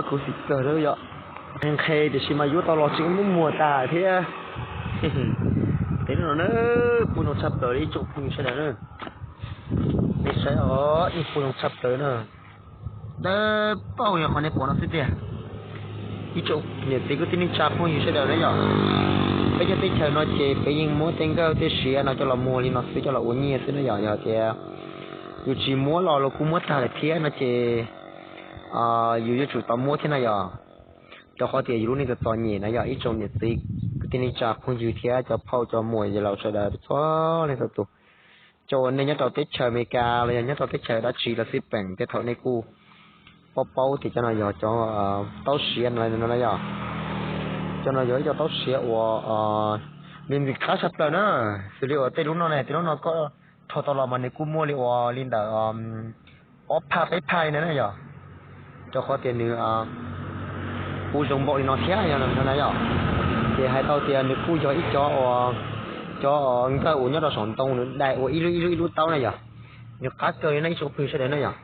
Kuv xim kawg yom, nqhis nqhis tiam sis mas yuav tau los tseem muab muag tas thiab. Peb lub no na, phooj ywg tshaj plaws li ib tsoom phooj ywg sawv daws na. Nej saib os, ib phooj ywg tshaj plaws na. Dawb paug yog qhov nej pom no xwb tiag. Ib tsoom niam txiv kwv tij neej tsa phooj ywg sawv daws na yom, peb cov teb chaws no ces peb yeej muab tej nkawj tej siav no coj los muag li no xwb coj los ua nyiaj xwb na yom. Yog tias yus tsis muab los los kuj muab tag lawm thiab no ces yus yuav tsum tau muab thiab na yom. Rau qhov tias yus lub neej txom txom nyem na yom, ib tsoom niam txiv kwv tij neej tsa phooj ywg thiab cov phauj cov muam yawg laus sawv daws txhua leej txhua tus. Cov uas nej nyob rau teb chaws Amelikas los yog nyob rau teb chaws dab tsi los xij peem tej thaum nej kuj paub paub tias cov no yog cov taub siav no yom. Cov no yog ib co taub siav uas nws ntxim qab tshaj plaws na. Xws li uas tej lub no ne, tej lub no koj rho tau los mas nws kuj muaj li uas li ntawm ob phaj peb phaj li na yom. Rau qhov tias nws kuj zoo npaum li no thiab yog no na yom. Ces hais tau tias nws kuj yog ib co uas, cov nkawj uas nyob rau saum ntoo nws dai ua ib lub ib lub ib lub taub na yom. Nws qab kawg li na ib tsoom phooj ywg sawv daws na yom.